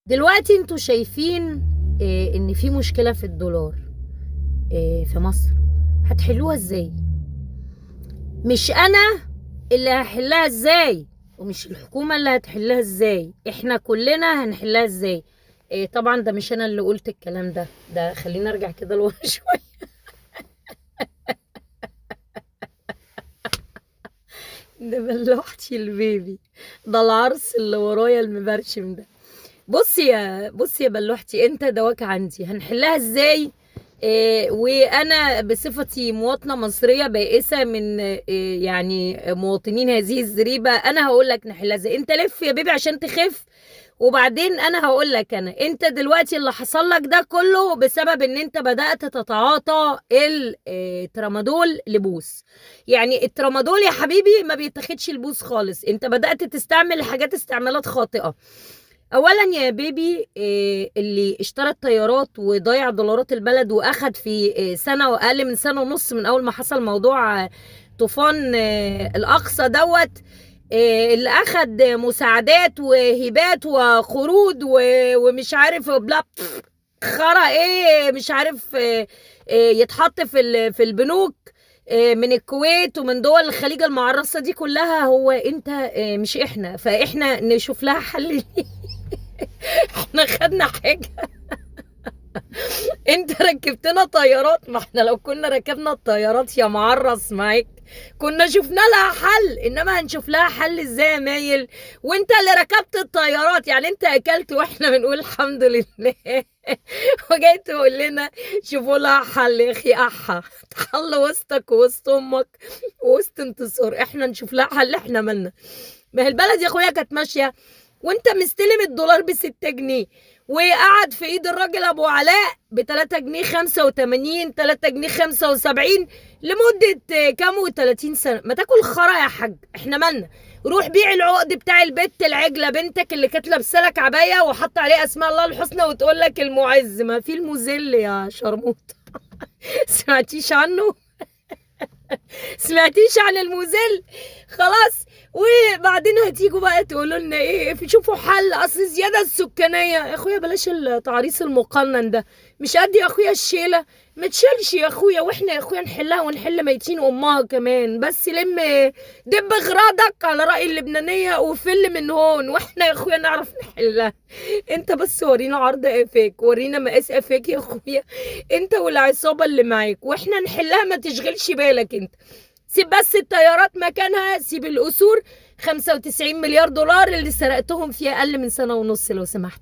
دلوقتي انتوا شايفين ان في مشكلة في الدولار في مصر، هتحلوها ازاي؟ مش انا اللي هحلها ازاي، ومش الحكومة اللي هتحلها ازاي، احنا كلنا هنحلها ازاي. طبعا ده مش انا اللي قلت الكلام ده، ده خلينا ارجع كده لورا شوية. ده بلوحتي البيبي، ده العرس اللي ورايا المبرشم ده. بصي يا بلوحتي، انت دواك عندي، هنحلها ازاي؟ وانا بصفتي مواطنه مصرية بائسه من يعني مواطنين هذه الزريبه، انا هقول لك نحلها ازاي. انت لف يا بيبي عشان تخف، وبعدين انا هقول لك. انا انت دلوقتي اللي حصل لك ده كله بسبب ان انت بدات تتعاطى الترامادول لبوس. يعني الترامادول يا حبيبي ما بيتاخدش البوس خالص، انت بدات تستعمل حاجات استعمالات خاطئه. اولا يا بيبي، اللي اشترى الطيارات وضيع دولارات البلد واخد في سنة واقل من سنة ونص من اول ما حصل موضوع طوفان الاقصى دوت، اللي اخد مساعدات وهبات وقروض ومش عارف بلا خرا ايه، مش عارف يتحط في البنوك من الكويت ومن دول الخليج المعرصه دي كلها. هو انت مش احنا، فاحنا نشوف لها حل. احنا خدنا حاجة؟ انت ركبتنا طيارات، ما احنا لو كنا ركبنا الطيارات يا معرص معاك كنا شفنا لها حل، انما هنشوف لها حل ازاي يا مايل وانت اللي ركبت الطيارات؟ يعني انت اكلت واحنا بنقول الحمد لله وجاي تقول لنا شوفوا لها حل. يا اخي احا، حل وسطك ووسط امك ووسط انتصار، احنا نشوف لها حل، احنا مالنا؟ ما هي البلد يا اخويا كانت ماشية وانت مستلم الدولار ب6 جنيه، وقعد في ايد الراجل ابو علاء ب3 جنيه 85، 3 جنيه 75 لمدة كام و30 سنة. ما تاكل خرا يا حاج، احنا مالنا؟ روح بيع العقد بتاع البت العجلة بنتك اللي كانت لابسه لك عباية وحط عليه اسماء الله الحسنى وتقول لك المعز، ما في المذل يا شرموط. سمعتيش عنه؟ سمعتيش عن المذل؟ خلاص. وبعدين هتيجوا بقى تقولوا لنا ايه؟ شوفوا حل، اصل الزيادة السكانية. يا اخويا بلاش التعريس المقنن ده، مش قد يا اخويا الشيله، ما تشيلش يا اخويا، واحنا يا اخويا نحلها ونحل ميتين امها كمان. بس لم دب غراضك على راي اللبنانية وفل من هون، واحنا يا اخويا نعرف نحلها. انت بس ورينا عرض قفاك، ورينا مقاس قفاك يا اخويا، انت والعصابه اللي معاك، واحنا نحلها. ما تشغلش بالك انت، سيب بس الطيارات مكانها، سيب القصور. 95 مليار دولار اللي سرقتهم في اقل من سنة ونص لو سمحت.